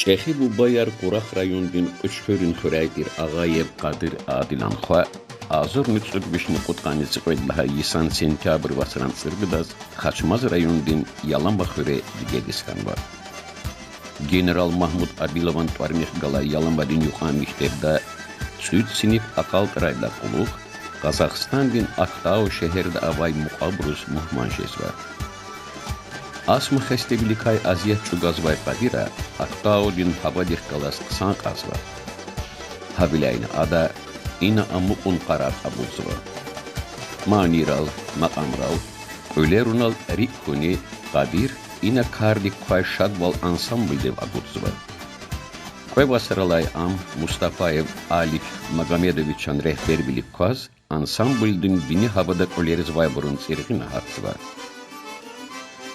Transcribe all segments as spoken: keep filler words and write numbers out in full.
ЧӀехи бубаяр Кьурагь райондин Кьуьчхуьрин хуьряй тир Агъаев Къадир Адилан хва агъзурни кӀуьд вишни кьудкъанни цӀикьвед лагьай йисан сентябрь вацран цӀуругудаз Хачмаз райондин Ялама хуьре дидедиз хьанва. Генерал Магьмуд Абилован тӀварунихъ галай Яламадин юкьван мектебда цӀуд синиф акьалтӀарайдалай кьулухъ Къазахстандин Актау шегьерда авай мукьвабуруз мугьман жезва. Астма хестевиликай азият чӀугвазвай Къадира Актаудин гьавадихъ галаз хъсан кьазва. Гьавиляйни ада ина амукьун къарар кьабулзава. Манийрал, макьамрал, кьуьлерунал рикӀ хьуни Къадир ина кардик квай Шадвал ансамблдив агудзава. Кьве вацралай ам Мустафаев Алик Магомедовичан регьбервилик кваз ансамблдин вини гьавада кьуьлерзавайбурун цӀиргъина гьатзава.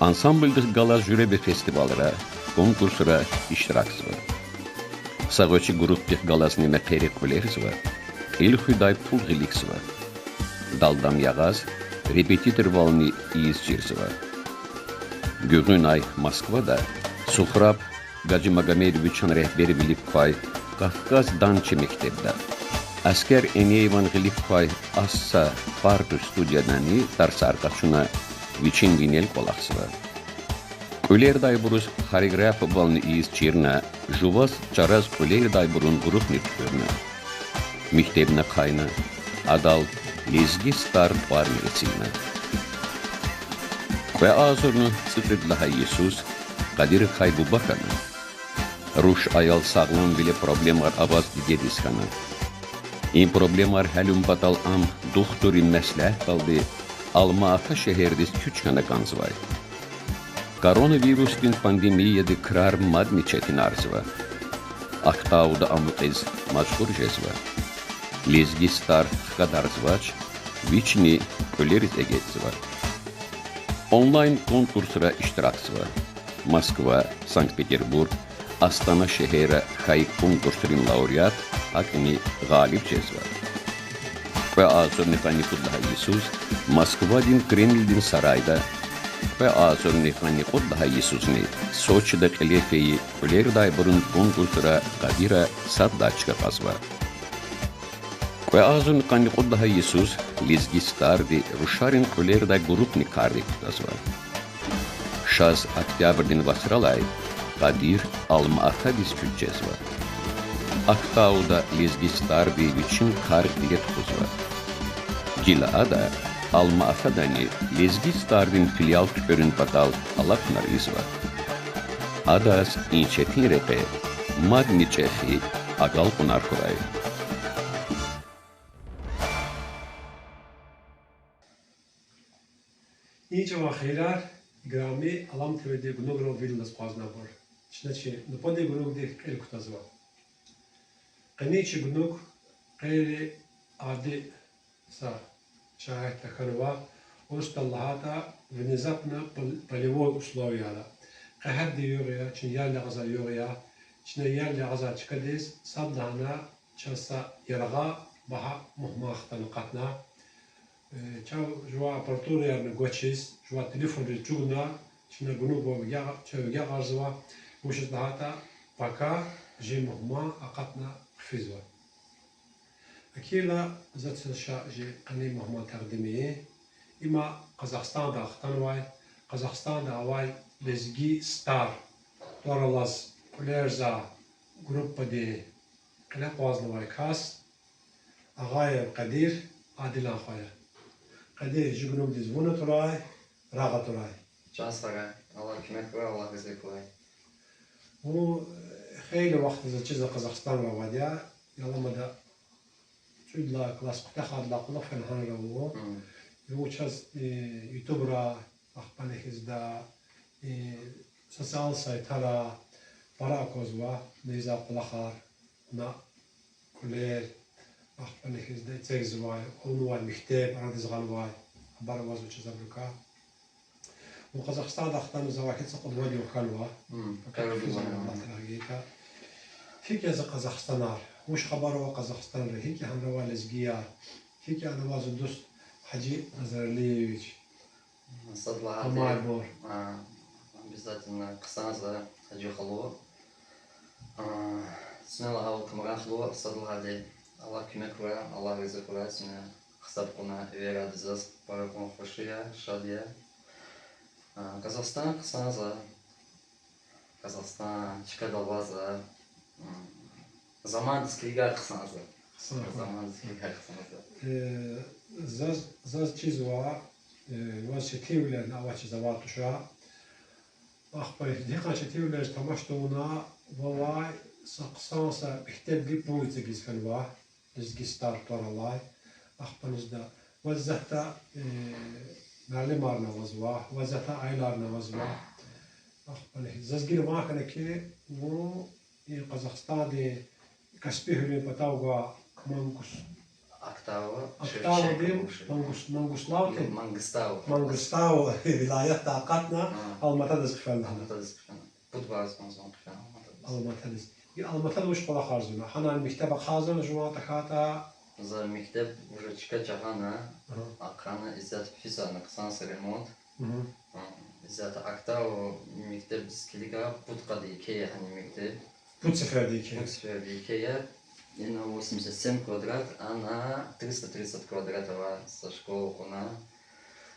Ансамблдихъ галаз жуьреба фестивалра, конкурсра иштиракзава. Са гъвечӀи группадихъ галазни мехъерик кьуьлерзава, кьил хуьдай пул гъиликзава. Далдам ягъаз репетиторвални ийиз чирзава. Гуьгъуьнай Москвада Сухраб Гаджимагомедовичан регьбервилик квай Кавказ данчи мектебда, Аскер Энееван гъилик квай Асса партуш студиядани тарсар къачуна, вичин винел кӀвалахзава. Кьуьлердайбуруз хореографвални ийиз чирна, жуваз чараз кьуьлердайбурун группни туькӀуьрна. Мектебни ахъайна, адал Лезги стар тӀварни эцигна. Кьве агъзурни цӀикьвед лагьай йисуз Къадиракай буба хьана. Руш аял сагъламвиле проблемар аваз дидедиз хьана. И проблемар гьялун патал ам духтуррин меслятдалди Алма-Ата шегьердиз куьч хьана кӀанзавай. Коронавирусдин пандемияди крар мадни четинарзава. Актауда амукьиз мажбур жезва. Лезги стар хкадарзавач, вични кьуьлериз эгечӀзава. Онлайн конкурсра иштиракзава. Москва, Санкт-Петербург, Астана шегьерра хьайи конкурсрин лауреат, гьакӀни гъалиб жезва. Кьве агъзурни къанни кьуд лагьай йисуз Москвадин Кремлдин сарайда, кьве агъзурни къанни кьуд лагьай йисузни Сочида кьиле фейи кьуьлердайбурун конкурсра Къадира сад лагьай чка кьазва. Кьве агъзурни къанни кьуд лагьай йисуз Лезги старди рушарин кьуьлердай группни кардик кутазва. Шаз октябрдин вацралай Къадир Алма-Атадиз куьч жезва. Актауда Лезги старди вичин кар гъиле тухузва. Гила ада Алма-Атадани Лезги стардин филиал туькӀуьрун патал алахъунар ийизва. Адаз и четин рекье мадни чӀехи агалкьунар хьурай. И чӀаван хийирар, играми Алам ТВ-дин гунуграл вил алаз акъвазнавайбур. Чна чи нубатдин гунугдихъ кӀел кутазва. Къенин чи гунуг гъейри-ади са шараитда хьанва, урусдал лагьайтӀа, внезапно пол-, полевой условияра. Къе гьадди югъ я, чна ял ягъизвай югъ я, чна ял ягъизвай чкадиз садлагьана чаз са яргъа багьа мугьман хтана акъатна. Э, чав жуван аппаратураярни гвачиз, жуван телефонриз чӀугуна, Чна гунуг вига, чав вига гъарзава, вучиз лагьайтӀа пака жи мугьман акъатна хъфизва. Акила за цаз ша жи къенин мугьман тагъдим ийин. Има Къазахстанда хтанвай, Къазахстанда авай Лезги Стар тӀвар алаз кьуьлерзавай группадин кьиле акъвазнавай кас Агъаев Къадир Адилан хва я. Къадир, жи гунугдиз вун атурай, рагъ атурай. Чан сагърай, Аллагь куьмек хьурай, Аллагь рази хьурай. Вун, э, хейлин вахт заз чизва Къазахстанда авайди я, яламада кӀуьд лагьай класс куьтягьайдалай кьулухъ фена гьанра вун. Вун чаз, э, ютубра, ахпани хьизда, э, социал сайтара пара аквазва, низа кӀвалахар, на кьуьлер, ахпани хьизда эцигзавай, авунвай мектеб, арадиз гъанвай, хабар авазва чаз абурукай. Вун Къазахстанда хтана завай гьич са кьуд-вад югъ хьанва. Пакагъ физвай аватрагъ гайитӀа. ГьикӀ я за къазахстанар? Вуч хабар ава Къазахстанрин? ГьикӀ я гьанра авай лезгияр? ГьикӀ я ана авай зи дуст Гьажи Назралиевич? Сад лагьайди, амайбур, а, обязательно хъсан за Гьажи халу. А, сунела гьавал Камран халу, сад лагьайди, Аллагь куьмек хьурай, Аллагь рази хьурай, суна гьисаб кьуна эвердиз заз, пара кьван хуш я, шад я. А, Къазахстан хъсан за, Къазахстан чкадал ава за, м, замандиз килигай хъсан за. Хъсан. Замандиз килигай хъсан за. Э, заз, заз чизва, э, ваз четинвилерни авачиз авай туш. Ахпа гьикьван четинвилериз тамаш тавуна, вавай са хъсан са мектебдин пул эцигиз хьанва, Лезги Стар тӀвар алай. Ахпа низда, ваз исятда, э, муаллимарни авазва, ваз исятда аяларни авазва. Ахпа заз гила ван хьана хьи, вун и Къазахстандин Каспи гьуьлуьн патав гвай Мангус-, Актава, Актавадин Шевченко бывший. Мангус-, Мангуслав тир? Мангыстау. Мангыстау вилаятдай акъатна, Алматадиз хъфена. Алматадиз хъфена. Пуд варз кьван зун хъфена Алматадиз. Алматадиз. И Алматада вуч кӀвалахарзава? Гьанани мектеб ахъайзавани жуван тахьайтӀа? За мектеб уже чка жагъана, ахъайна, исятда физвайди я хъсан са ремонт. Исятда Актава мектебдиз килигна, пуд къат еке я гьана мектеб. Пуд сеферда еке я. Пуд сеферда еке я. Ина восемьдесят семь квадрат, ана триста тридцать квадрат ава са школа кьуна.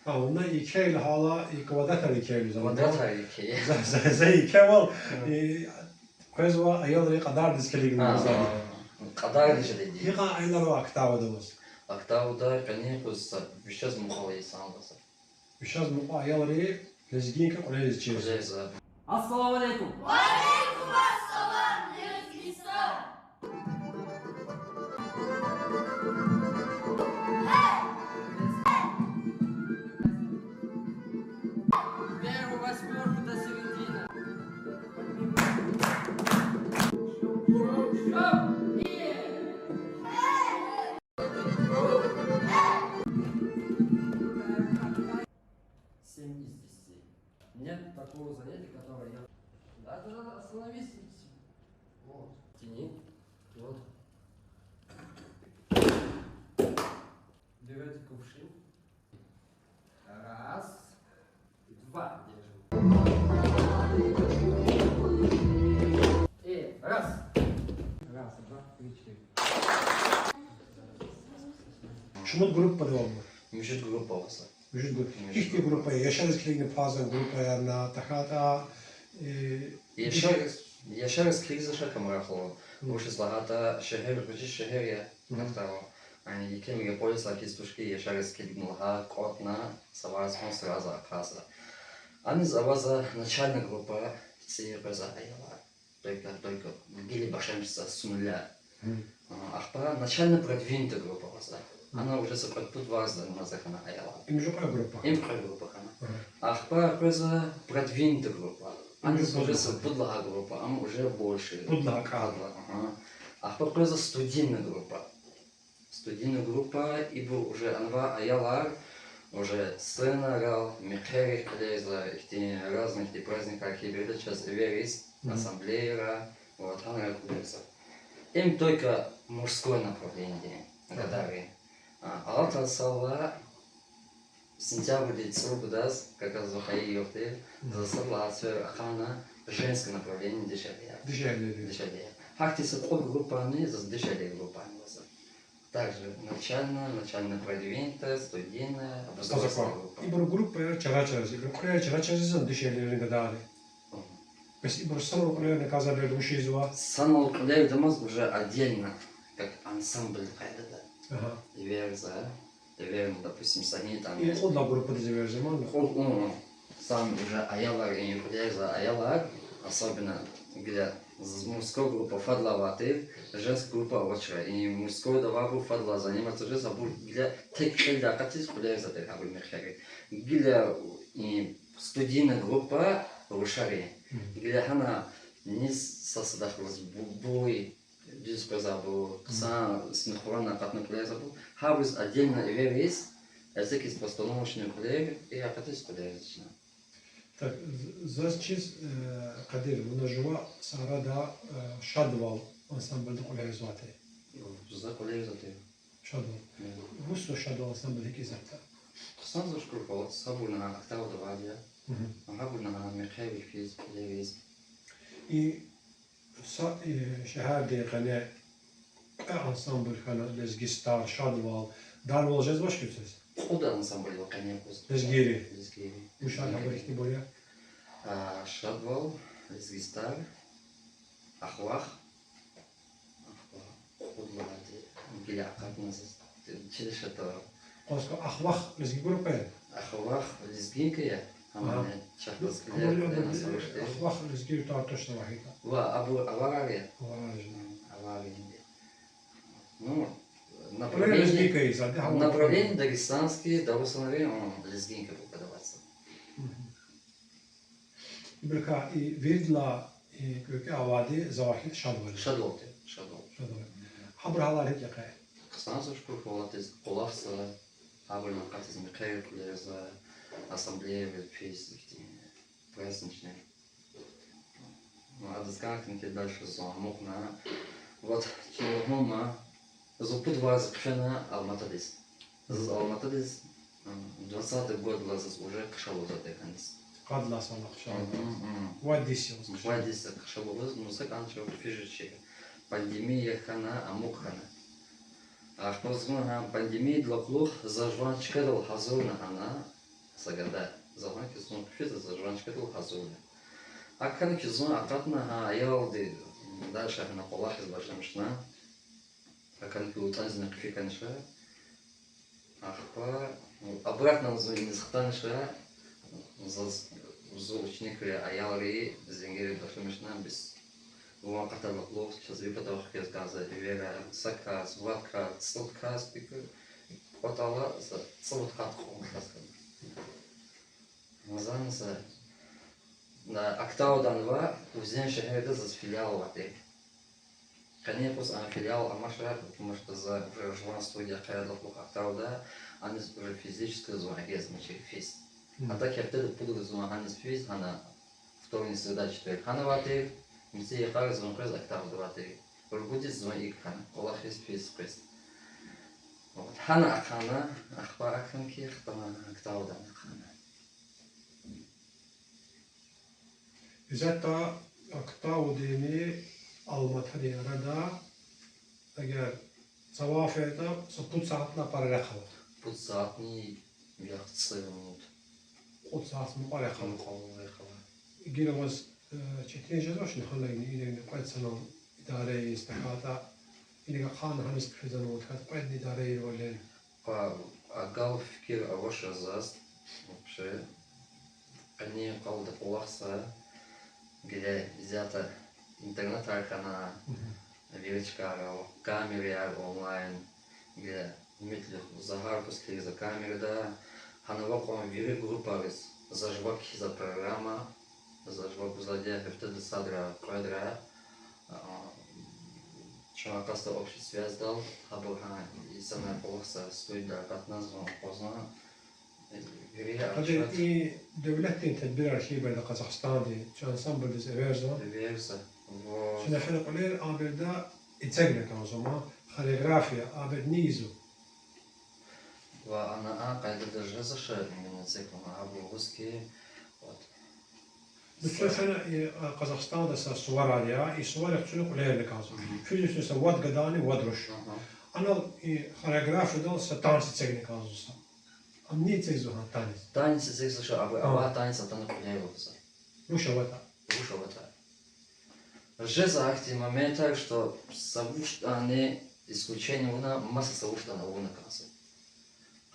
А, вуна еке я лагьайла, и квадратар еке я лагьайла. Квадратар еке я. За, за, за екевал, и, къвезва аялрин кьадардиз килигна. А, за. Кьадардиз жеди. Гьикьван аялар ава Актавада ваз? Актавада къенин юкъуз са вишяз мукьвал инсан ава за. Вишяз мукьвал аялри лезгинка кьуьлерзава чиз. Кьуьлерзава. Ассаламу алейкум. Ва алейкум ассалам, Лезгистан. Первую восьмёрку до середины. Семь из десяти. Нет такого занятия, которое я... Да, да, да, остановись. Вот. Тяни. Вот. Берёте кувшин. Раз. Два. Держим. И раз. Раз, два, три, четыре. Шумуд группа ава? Муьжуьд группа ава. Муьжуьд группа. Муьжуьд группа. Ихьтин группа я, яшариз килигна пазан группаярни, тахьайтӀа, э, яшариз, яшариз килигзава ша, Камран халу. Вучиз лагьайтӀа шегьер, гъвечӀи шегьер я, Актава. Яни еке мегаполисдилай хьиз туш хьи, яшариз килигна лагьай кӀватӀна, са варз кьван сразу ахъайзава. Аниз ава за начальная группа, цӀийи къвезвай аялар. Только, только гила башламишзава с нуля. А, ахпа начально продвинутая группа ава за. Ана уже са кьвед-пуд варз за ана за хьана аялар. Им жу кьве группа? Им кьве группа хьана. Ахпа къвезва продвинутая группа. Ана уже са пуд лагьай группа, ам уже больше. Пуд лагьай кӀвалах. Ага. Ахпа къвезва студийная группа. Студийная группа, ибур уже анвай аялар, уже сценайрал, мехъерик кьиле за, ихьтин разный ихьтин праздникар хьайибуру чаз эвериз, ассамблеяра, вот, гьанра кьиле за. Им только мужское направление гадарин. А, алатай йисалай Сентябрдин цӀуругудаз, как раз вахъ и югъди, заз сад лагьай сефер ахъайна женское направление дишегьлияр. Дишегьлияр. Дишегьлияр. Гьахьтин са кьуд группани заз дишегьлийрин группани ава. Также начальная, начально продвинутая, студийная, образовательная группа. Ибуру группаяр чара-чара жез, ибуру кьуьлер чара-чара жезва дишегьлийрин гадайри. Бес ибур санал кьуьлерни каза бердушизва? Санал кьуьлердамаз уже отдельно, как ансамбль къайдада. Ага. Эверза, эверни, допустим, са гьинтӀани. И кьуд лагьай группадиз эверзаман? Кьуд, у, у. Сам уже аялар, и кьуьлерза аялар, особенно гила з-, мужской группа фадлай авайтир, женский группа авачир. И мужскойда авайбур фадлай заниматься жез, абур гила тек кьилди акъатиз кьуьлерзавайтир гьабур мехъери. Гила и студийная группа рушари. Гила гьана низ са садахъ галаз бу-, буй, дуьз къвезвайбур, хъсан синхронно акъатна кьуьлерзавайбур, гьабуруз отдельно эвериз, эцигиз постановочный кьуьлер, и акъатиз кьуьлерзавай чна. Так, з-, заз чиз, э, Къадир, вуна жува са арада, э, Шадвал ансамблда кьуьлерзавайди. За кьуьлерзавайди. Шадвал. Вуч я Шадвал ансамбль, гьикӀ затӀ я? Хъсан, за шукур, кӀвалах, гьабурни гьа октавада авайди я. Гьабурни гьа мехъерик физ, кьуьлериз. И са, э, шегьердин къене кьве ансамбль хьана: Лезги стар, Шадвал, Дарвал жезвач квез? Кьуд ансамбль ава къене квез. Лезгийрин? Лезгийрин. Вуч я гьабур, ихьтинбур я? А, Шадвал, Лезги стар, Ахвах, Кьуд лагьайди, гила акъатна заз, чида шад тӀвар. Кьван са Ахвах лезги группа я? Ахвах лезгинка я. Ага. Гьамни чахъ лезгинка я, кьуьлерна са рушди. Ахвах лезги тӀвар точно вахида. Ва абур аварар я? Аварар я. М, аварар я. Ну, кьуьлер направление, лезгинка я, исятда гьа направление дагестанский, дагестанский, м, лезгинка преподаваться. Мгм. Ибурукай и виридалай, и кӀвекӀве авайди завахид Шадвал я. Шадвал тир, Шадвал. Шадвал. Гьабуру гьалар гьикӀ я къе? Хъсан, за шукур, кӀвалахдиз, кӀвалахза, гьабурни акъатиз мехъерик кьуьлерза, ассамблеяриз физ, ихьтин праздничный. Ну, адаз кӀан хьана ки дальше зун амукьна. Вот, чна лугьун ма, зун пуд варз хъфена Алматадиз. Заз Алматадиз, м, двадцатый годдилай заз уже хъша лугьузвайди я кӀаниз. Къад лагьай йисалай хъша лугьузвайди я. Мгм, мгм. Вад йис я заз хъша. Вад йис я хъша лугьуз, ну, са кӀан чӀавуз физ жеч. Пандемия хьана, амукь хьана. Ахпа зун гьа пандемиядилай кьулухъ за жуван чкадал гьазурна гьана, са гада. За гьана ки зун хъфиз, за жуван чкадал гьазурна. АкӀ хьана ки зун акъатна гьа аялди, дальше гьана кӀвалахиз башламишна. АкӀ хьана ки ютӀани зун хъфи кӀанша. Ахпа, ну, обратно зун иниз хтанша, заз, зи ученикри, аялри, зенгер башламишна, бес вун акъатайдалай кьулухъ чаз ви патав хквез кӀанзава, эвера, са кас, вад кас, цӀуд кас, пикир, кӀватӀалла са цӀуд кас, кьван кас хьана. Зани са, на, октавадан ва Усть-Цыденскдин шегьерда заз филиал авайди. Къенин юкъуз а филиал амаша, потому что за уже жуван студия къайдадалай кьулухъ октавада, аниз уже физически зун эгечӀмичир физ. Мгм. ГьатӀа гьафтеда пуд лагьай зун гьаниз физ, гьана вторник, среда, четверг гьана авайди, муькуь йикъариз зун къвез октавада авайди. Ругуди зун икӀ хьана, кӀвалахиз физ къвез. Вот, гьана ахъайна, ахпа акӀ хьана ки хтана октавадан ахъайна. Исятда октавадинни Алматадин арада, эгер цавай фейитӀа, са пуд сятни пара рехъ ава. Пуд сятни яхцӀурни минут. Кьуд сят мукьва рехъ ава. Мукьва рехъ ава. Гила ваз, э, четин жезвачни гьанагни, инагни кьвед санал идара ийиз тахьайтӀа, инаг ахъайна гьаниз хъфиз хьанва, тахьайтӀа кьведни идара ийирвал? Къа-, агалкьун фикир авач заз, вообще. Къенин къалди кӀвалахза, гила исятда интернетар хьана, вири чкайра камераяр онлайн, гила муькуь за гьар кас килигза камерада, гьана ава кьван вири группайриз, за жувак кхьизва программа, за жувак гузвайди я гьафтеда садра, кьведра, а, чун акъатзава общий связьдал, гьабур гьа инсанар кӀвалахза студияда акъатна, зун акъвазна, вири... Къадир, и девлетдин тедбирар хьайибурда Къазахстандин, чи ансамблдиз эверзава? Эверзава. Чна гьеле кьуьлер, абурда эцигна кӀанзава ма, хореография, абур ни ийизва? Ва ана а къайдада жезва ша, именно цикл ана абур лугьуз хьи, вот. Ну, цуьк фена, и, а, Къазахстанда са суварар я, и суварихъ цуьна кьуьлерни кӀанзава. Мгм. Физвай са вад гадани вад руш. Ага. Анал и хореографиядал са танец эцигна кӀанзава са. Ам ни эцигзава гьа танец? Танец эцигзава ша, абур авай танец атана кьуьлер лугьузва. Вуч аватӀа? Вуч аватӀа? Жезва ахьтин моментар, что са вуч ятӀани исключение авуна, маса са вуч ятӀани авуна кӀанзава.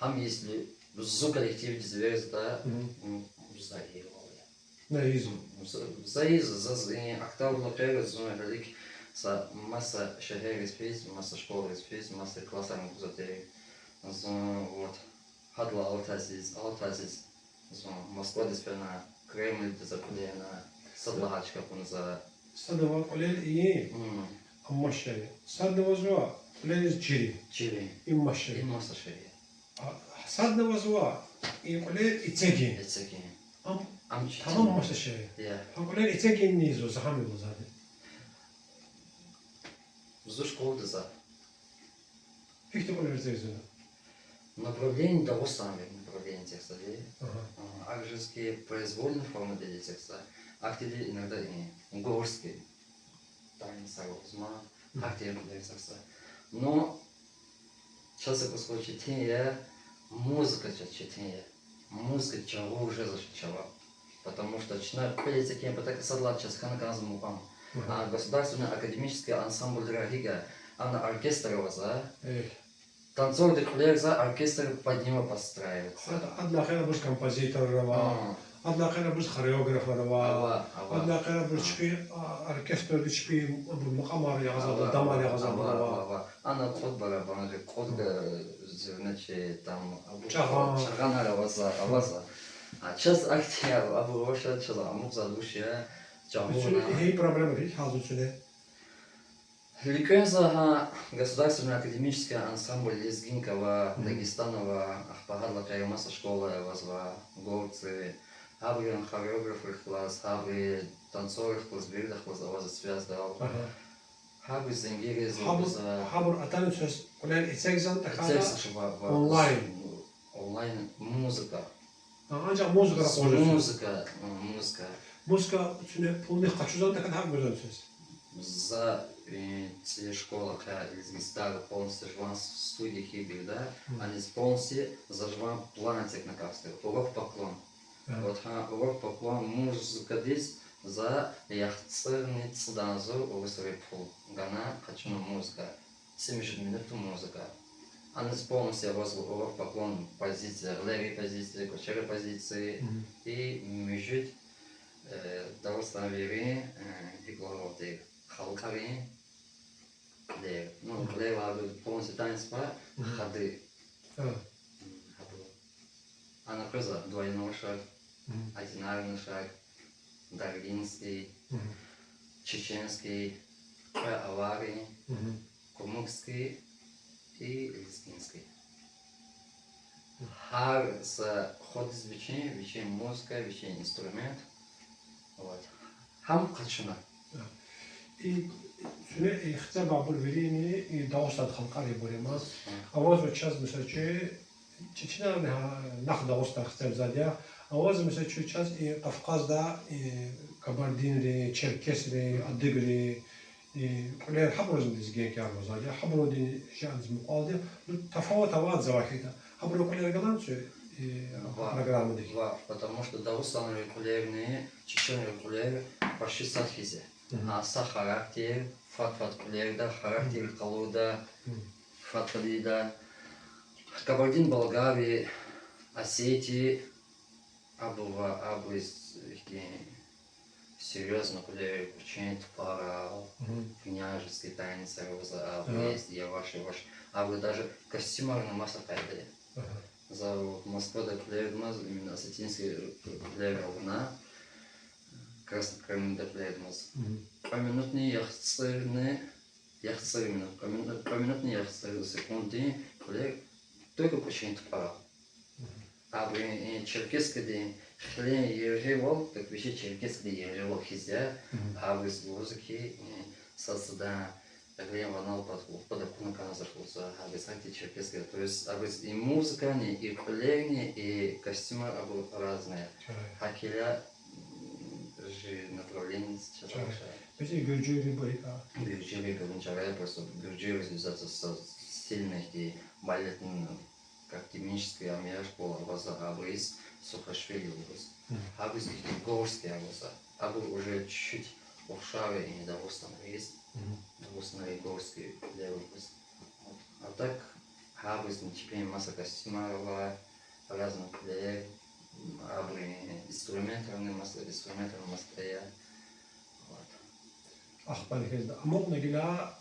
Гьам если зун коллективдиз верзатӀа, Мгм. м, за ийизвайвал я. На, ийизва. За, за ийизва, за, за, э, активна къейдзава зун гьелелиг са маса шегьерриз физ, маса школайриз физ, маса классарни гузвайди я. Зун, вот, гьадалай алатайдиз, алатайдиз зун Москвадиз фена, Кремлдиз за кьуьлерна, сад лагьай чка кьуна за. Садавай кьуьлер ийин, Мм. амма шей. Садни авазва кьуьлериз чирун. Чирун. Им маса шей. Им маса шей. А, садни авазва и кьуьлер эцигун. Эцигун. Ам Ам чирун. Тамам маса шей. Я. Гьа кьуьлер эцигунни ийизва, за гьам лугьузвайди. Зун школада за. Гьихьтин кьуьлер эцигзава? Направление Дагъустан, направление эцигзава. Ага. А, акӀ жез хьи произвольный формада эцигзава. Ахьтинди иногда и горский танец лугьузва, Мгм. ахьтин кьуьлер эцигзава. Но чаз аквазвай четин я, музыка чаз четин я. Музыка жагъур жезва чавай. Потому что чна кьуьл эцигун патал сад лагьай чаз хьана кӀанзава мукьвал. Мгм. А государственный академический ансамбльрай гьикӀ я, ана оркестр авазва. Э. Танцорди кьуьлерзава, оркестр под него подстраивается. Ад-, адалай гъейри абуруз композиторар ава, Мгм. адалай гъейри абуруз хореографар ава, Ава, ава. адалай гъейри абуруз Ага. чпи, а, оркестрдин чпи абур макьамар ягъазва, Ава, дамар ава, ягъазва ава, ава. ава, ава. Ана кьуд барабанри, кьуд, Мгм. э, зурначи, там, абур Чагъан. чагъанар авазва, авазва. А чаз ахьтин я, абур авач, чаз амукьзавайди вуч я, чагъуна. Вичин гьи проблема гьикӀ гьазур чуьне? ЛуькӀуьнзава гьа государственный академический ансамбль Лезгинка ва Мгм. Дагестан ва ахпа гьадалай гъейри маса школа авазва, горцы, гьабурун хореографрихъ галаз, гьабурун танцоррихъ галаз, виридахъ галаз авазва связьдал. Ага. Гьабур зенгериз Гьабур, лугьузва. гьабур атана чаз кьуьлер эцигзаватӀа тахьайтӀа Эцигзава ва онлайн. Онлайн музыка. А, анжах музыка рахазва. Музыка, м, музыка. Музыка чуьне пулни къачузватӀа тахьайтӀа гьакӀ гузвани чаз? За, э, ци школа къе Лезгинстагда полностью жуван студия хьайибурда, Мгм. аниз полностью за жуван план эцигна кӀанзава, урок по клону. Ага. Вот гьа урок по клону музыкадиз за яхцӀурни цӀуд агъзур урусрин пул гана, къачуна музыка. ЦӀемуьжуьд минутдин музыка. Аниз полностью авазва урок по клону, позиция, гъилерин позиция, кӀвачерин позиция Мгм. и муьжуьд, э, Дагъустанвийрин, э, гьикӀ лугьузватӀа, халкьарин кьуьлер. Ну, Мгм. кьуьлер лагьайди полностью танец по Мгм. ходу. А. М, ходу. Ана къвезва двойной шаг, Мгм. одинарный шаг, даргинский, Мгм. чеченский, кьве аварин, Мгм. кумыкский и лезгинский. Гьар са ходдиз вичин, вичин музыка, вичин инструмент. Вот. Гьам къачуна. И, чуьне и хцебайбур вирини, и Дагъустан халкьарин бур я ман. Гьа. Авазва чаз, месела, чи, чеченарни гьа, нах Дагъустан хцебзавайди я. Авазва, месела, чи чаз и Кавказда, и кабардинрин, черкесрин, адыгрин, и кьуьлер гьабурузни лезгинка лугьузвайди я, гьабурудин шианиз мукьвалди, ну, тафават авайди завай хьайитӀа. Гьабурун кьуьлер галани цуьн, и, Ва, программадик? ва, потому что Дагъустанрин кьуьлерни чеченрин кьуьлер почти сад хьиз я. Мгм. А, са характер, фад-фад кьуьлерда, характер Мгм. къалурда, Мгм. фад-фад ийида. Кабардин-балкари, осети, абур ва абуруз ихьтин серьёзный кьуьлер, Куьчен тупарал, Мгм. княжеский танец авазва, абуруз Ага. яваш-яваш. Абур даже костюмарни маса къайда я. Ага. За Москвада кьуьлердамаз, именно осетинский кьуьлер авуна, Краснокаменда кьуьлердамаз. Мгм. Кьве минутни яхцӀурни, яхцӀур минут, кьве мин-, кьве минутни яхцӀур секунддин кьуьлер только Куьчен тупарал. Мгм. Абурун, э, черкесскийдин хилен яргъивал, как вообще черкесскийдин яргъивал хьиз я, Мгм. абуруз лугьузва хьи, э, сад-садан Гьеле ванал пад, пад акуна кӀанзава лугьузва, гьабуруз гьахьтин черкесский, то есть абуруз и музыкани, и кьуьлерни, и костюмар абур разные. Гьакила, м, же направление чара. Бес и гуьржуйри бу икӀ? Гуьржуйри гуьржуьн чара, просто гуьржуйриз исятда са сильный ихьтин балетный, как гимнастический, ам я школа авазва гьабуруз, Сухашвили лугьуз. Гьабуруз ихьтин горский авазва. Абур уже чуть-чуть ухшар я и Дагъустанриз. Дагъустанри горский лугьуз. А так, гьабурузни чпин маса костюмар ава, разный кьуьлер, абурун инструментарни, маса инструментарни маса я. Вот. Ахпа хьизда. Амукьна гила,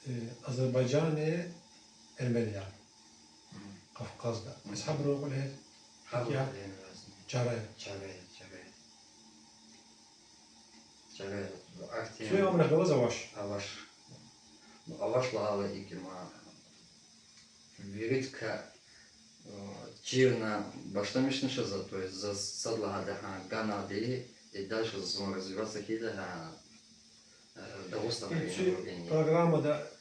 э, Азербайжани, Эрменияр. Кавказда. Бес гьабурун кьуьлер? Гьабурун кьуьлер разный. Чара я. Чара я, чара я. Чара я. Актив. Куь амра галаз авач? Авач. Ну, авач лагьайла икӀ я ман. Виридакай, э, чирна башламишна ша за, то есть заз сад лагьайди гьа ганади, и дальше зун развиваться хьайиди гьа, э, Дагъустан. И куь направление программада,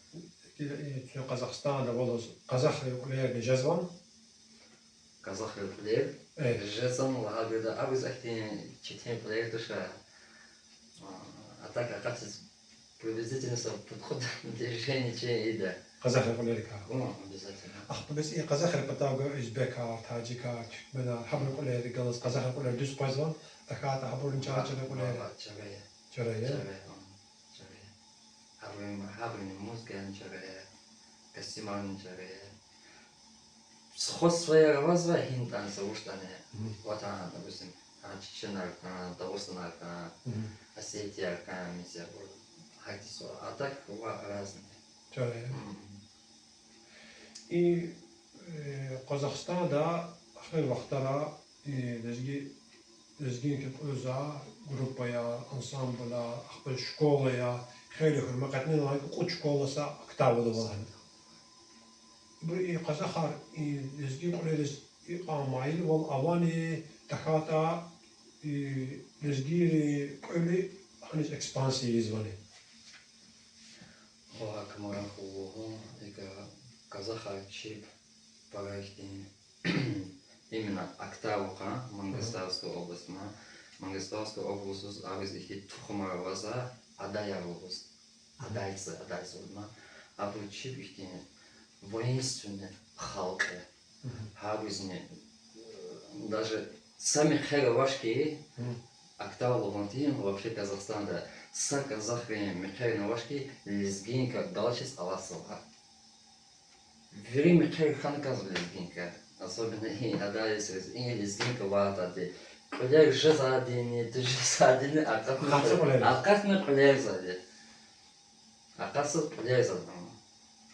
и куь Къазахстанда аваз къазахрин кьуьлерни жезвани? Къазахрин кьуьлер? Э. Жезва лагьайди, абуруз ахьтин четин кьуьлер туш. А, а так акъатиз приблизительно са пудкъуд движение чи ийида. Къазахрин кьуьлерикай? Ну, обязательно. Ахпа бес и къазахрин патав гвай узбекар, таджикар, туьркменар, гьабурун кьуьлерихъ галаз къазахрин кьуьлер дуьз къвезвани? ТахьайтӀа гьабурун чарчӀарин кьуьлер? Ва, ва, чара я. Чара я? Чара я, м, чара я. Гьабурун, гьабурун музыкани чара я, костюмарни чара я. Сходство авазва гьинтӀани са вуштӀани. Ватан, допустим, а, чеченар хьана, дагъустанар хьана, осетияр хьана, мисал, гьахьтин са. А так ва разный. Чара я. И, э, Къазахстанда эхир вахтара, э, лезги, лезгинкин кьуьлерзавай группаяр, ансамблар, ахпа школаяр, хейлихъ мекъатнавай кьуд школа са Актавда ава лагьана. Ибур и къазахар и лезги кьуьлериз икьван майилвал авани, тахьайтӀа и лезгийрин кьуьл гьаниз экспансия ийизвани? Валлагь, камаран хъувун, икӀ, къазахар чеб пара ихьтин, именно Актава къан, Мангыстауская область ма, Мангыстауская областдиз абуруз ихьтин тухумар авазва, адаяр лугьуз. Адайци, адайци лугьуз ма. Абур чеб ихьтин воинственный халкь я. Гьабурузни, э, даже са мехъер авач хьи, Актава лугьун тир, вообще Казахстанда са казахрин мехъерни авач хьи, лезгинка галачиз алатзава. Вири мехъер хьана кӀанзава лезгинка. Особенно и адайзиз, и лезгинка ватӀади. Кьуьлер жезвайдини, тежезвайдини акъатна, акъатна кьуьлерзавайди. Акъатзава кьуьлерзавайди.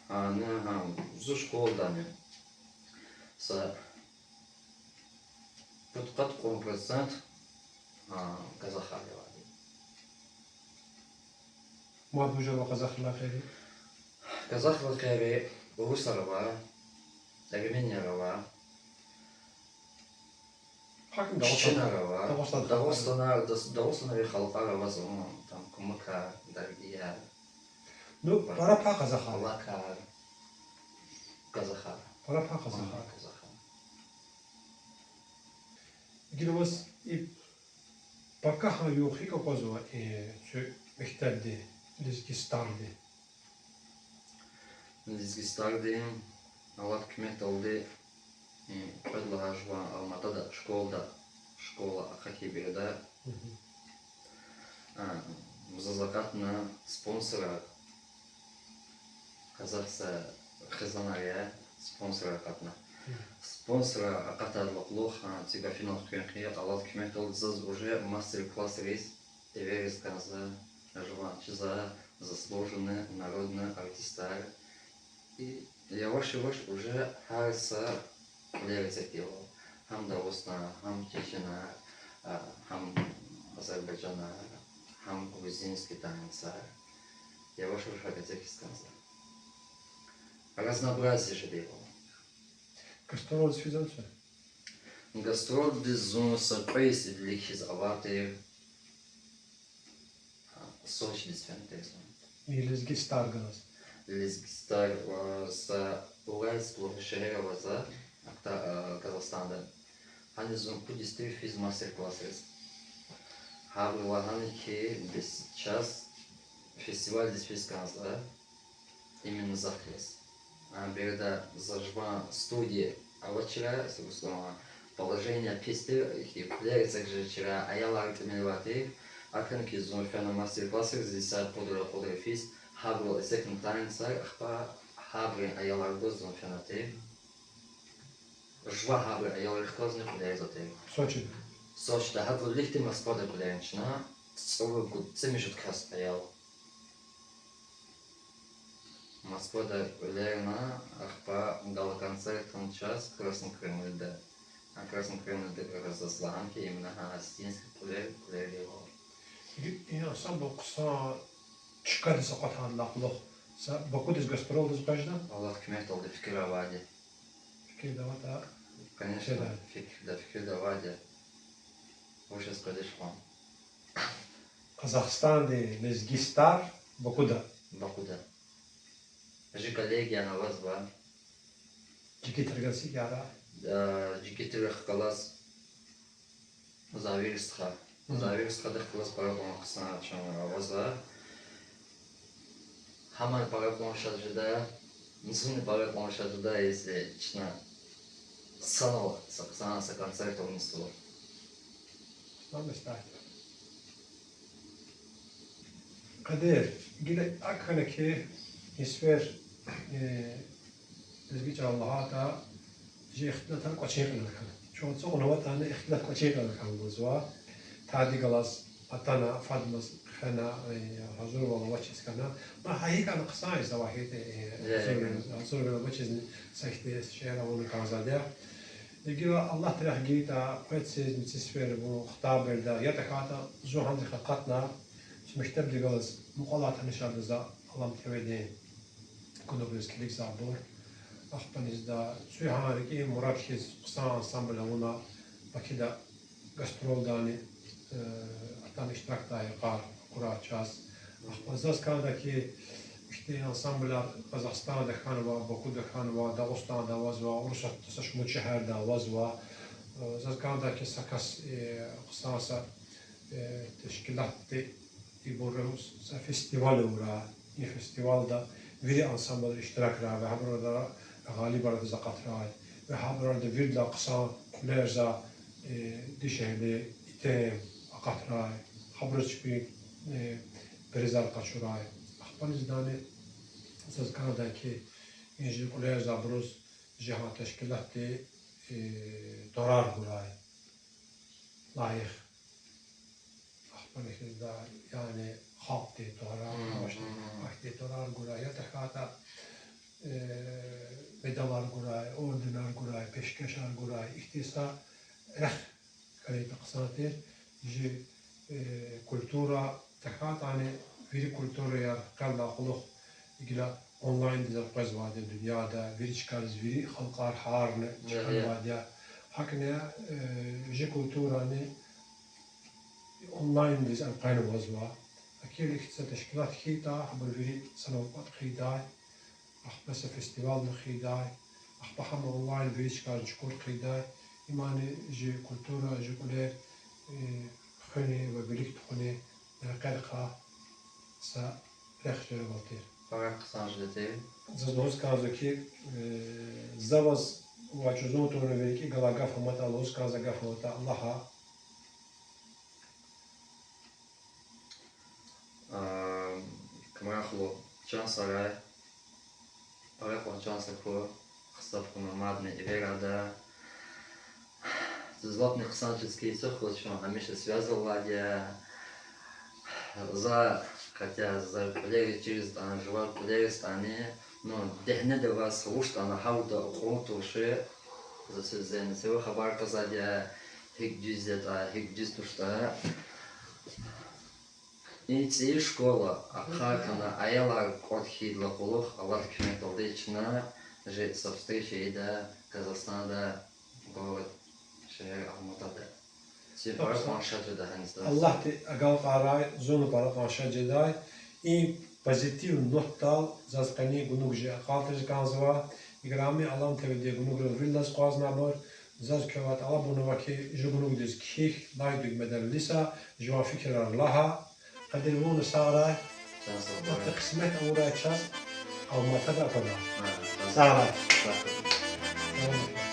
Гьа, ну, гьа, зи школадани са пудкъад-кьван процент, а, казахар авайди. Мад вуж ава къазахрилай гъейри? Казахрилай гъейри урусар ава, эрменияр ава, чеченар ава, Дагъустанар, Дагъустанрин халкьар ава, зун, там, кумыкар, даргияр, ну, пара пай къазахар, лакар, казахар. Пара пай къазахар. Гила ваз и пакагьан югъ гьикӀ аквазва, э, куь мектебди, Лезги Старди? Лезги Старди, Аллагьдин куьмекдалди, э, кьвед лагьай жуван Алматада школада, школа ахъа хьайибурда, а, заз акъатна спонсорар, казах са хизанар я, спонсорар акъатна. Спонсорар акъатайдалай кьулухъ, а, ци гафуналди хъуьн хьи, Аллагьдин куьмекдалди заз уже мастер-классриз эвериз кӀанзава, жуван чизва заслуженный народный артистар. И яваш-яваш уже гьар са кьуьлер эцигдайвал. Гьам Дагъустан, гьам Чечена, а, гьам Азербайжана, гьам грузинский танцар. Яваш-яваш гьакӀ эцигиз кӀанзава. Разнообразие жедайвал. Гастролдиз физвани куьн? Гастролдиз зун са кьве йис идалай хьиз авайтир. Сочидиз фена тир зун. И Лезги Стар галаз. Лезгистар ва са Уральск лугьуз шегьер ава за, ахпа, а, Казахстанда. Гьаниз зун пуд йис тир физ мастер-классриз. Гьабуру лагьана хьи, бес чаз фестивалдиз физ кӀанзава, именно захъ галаз. А береда за жуван студия авачир, положение пис тир, ихьтин кьуьлер эцигиз жезвачир, аялар тӀимил авай тир. АкӀ хьана хьи зун фена мастер-классриз, исятда пудра-пудра физ, гьабурал эцигна танцар, ахпа гьабурун аялар гуз зун фена тир. Жува гьабурун аялрихъ галазни кьуьлерзавай тир. Сочида? Сочида, гьабуру виликди Москвада кьуьлерна чна, цӀувад-цӀемуьжуьд кас аял. Москвада кьуьлерна, ахпа гала-концертни чаз Красный Кремльда. А Красный Кремльдикай заз лагьана хьи, именно гьа осетинский кьуьлер, кьуьлер ава. И ансамбль хъсан чкадиз акъатайдалай кьулухъ са Бакудиз гастролдиз къведа? Аллагь куьмекдалди фикир авайди. Фикирда аватӀа, конечно, фикирда, фикирда авайди. Вучиз къведачтӀа. Казахстандин лезгистар Бакуда. Бакуда. Жи коллегияни авазва. Жи китарган сикӀара. Э, жи китарихъ галаз Завир стха. Завир стхадихъ галаз пара кьван хъсан чан авазва. Гьамни пара кьван шад жеда, зунни пара кьван шад жеда, если чна санал са, са, са концерт авунин сувар. Ламестайт. Къадир, гила акӀ хьана хьи, и сефер, э, лезги чӀал лагьайтӀа, жи ихтилатар кӀвачин кьилел хьана. Чун ацукьнаватӀани ихтилат кӀвачин кьилел хьана лугьузва. Тади галаз атана, фадмаз хвена, э, гьазурвал авачиз хьана. Ма гьа икӀ хьана хъсан я за вахиди, э, гьазурвал авачизни са ихтилат шейэр авуна кӀанзавайди я. Гила Аллагьди рехъ гайитӀа, къецин ци сефер вун хтайбурда, я тахьайтӀа зун гьадахъ акъатна, чи мектебдихъ галаз мукьвалай танишарда за Алам ТВ-дин кунугриз килигзавайбур. Ахпа низда цуьгьан рикӀин мурад хьиз хъсан ансамбль авуна Бакуда гастролдани, э, атана иштиракдай йикъар акурай чаз. Ахпа заз кӀанда хьи, ихьтин ансамбляр Казахстанда хьанва, Бакуда хьанва, Дагъустанда авазва, Урусатда са шумуд шегьерда авазва. Э, заз кӀанда хьи са кас, э, хъсан са, э, тешкилатди ибур са фестиваль авурай, и фестивальда вири ансамблар иштиракрай ва гьабуралай гъалибар адаз акъатрай. Ва гьабуралди виридалай хъсан кьуьлерзавай, э, дишегьли, итим акъатрай. Гьабуруз чпин, э, призар къачурай. Ахпа низдани заз кӀандай хьи, и жи кьуьлерзавайбуруз жи гьа тешкилатди, э, тӀварар гурай. Лайих. Ахпа низда, яни халкьдин тӀварар, ахьтин тӀварар гурай, я тахьайтӀа, э, медалар гурай, орденар гурай, пешкешар гурай, ихьтин са рехъ хьайитӀа хъсан тир, жи, э, культура тахьайтӀани вири культураяр къелдалай кьулухъ гила онлайндиз элкъвезвайди я дуьньяда, вири чкайриз вири халкьар гьарна чкӀанвайди я. ГьакӀни, э, жи культурани онлайндиз элкъвена авазва. Акир ихьтин са тешкилат хьайитӀа, абур вири санал кӀватӀ хъийидай, ахпа са фестивални хъийидай, ахпа гьам онлайн вири чкайриз чукур хъийидай, имни жи культура, жи кьуьлер, э, хуьни ва вилик тухуни рекьерикай са рехъ жезвайвал тир. Пара хъсан жеда тир. Заз лугьуз кӀанзава хьи, э, за ваз ва жузун тавуна вири рикӀи галай гаф аматӀа, лугьуз кӀанзавай гаф аматӀа, Аллагьа А, Камран халу, чан сагърай, пара кьван чан сагъ хьуй, хъсан хьуна мадни эверда. Заз лап хъсан чиз хьи, чухсагъул, чун гьамиша связь авайди я. За, хотя за кьуьлерни чириз атана, жува кьуьлерни атана, ну, дегьнеда ваз вуч атана, гьавурда акьун туш, за сизин цаву хабар кьазвайди я, гьикӀ дуьз ятӀа, гьикӀ дуьз туштӀа. И цӀийи школа ахъа хьана, аялар кӀватӀ хьайидалай кьулухъ, Аллагьдин куьмекдалди чна жи са встреча ийида Казахстанда, город, шегьер Алматада. Чи пара кьван шад жеда гьаниз. Аллагьди агалкьарай, зунни пара кьван шад жедай. И Позитив нотадал заз къенин гунуг жи акьалтӀариз кӀанзава. Играми Алам ТВ-дин гунуграл вил алаз акъвазнавайбур, заз квевай тӀалабун ава хьи, жи гунугдиз кхьихь, лайк, дуьгмедар илиса, жуван фикирар лагь. Къадир, вун сагърай. Чан сагърай. Ва къисмет авурай чаз Алматада аквадай. Гьа, чан сагърай. Сагърай.